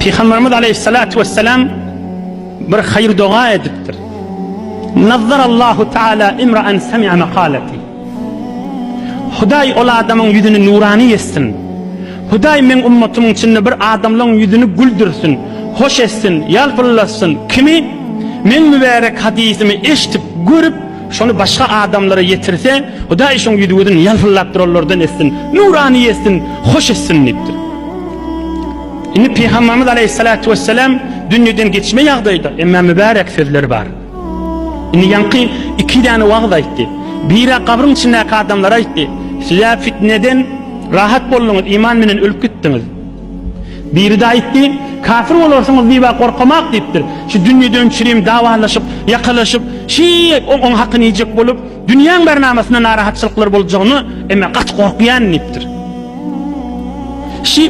Pygamberimiz aleýhissalatu wessalam bir haýyr doga edipdir. Nazzarallahu taala imra'an semi'a makalati. Hudaý ol adamyň ýüzüni nurany etsin. Hudaý meň ummatymyň içinde bir adamlaň ýüzüni güldürsin, hoş etsin, ýalpyldasyn. Kimi meň mübärek hadysymy eşdip, görüp, şony başga adamlara ýetirse, Hudaý şoň ýüzi-gözüni ýalpyldap duranlardan etsin, nurany etsin, hoş etsin diýipdir. Indi Pygamberimiz aleýhissalatu wessalam dünýeden geçme ýagdaýda, emma mübärek sözleri bar. Indi ýaňky iki däne wagyz aýtdy. Biri gabryň içindäki adamlara aýtdy. Siz-ä fitneden rahat bolduňyz, iman bilen ölüp gitdiňiz. Biri-de aýtdy, kafir bolarsyňyz diýip-ä gorkamak diýipdir. Şu dünýeden çürim dawalaşyp, ýakalaşyp, şi oň hakyny iýjek bolup, dünýäň barnamasynda narahatçylyklar boljagyny, emma gaty gorkýan diýipdir. Şi.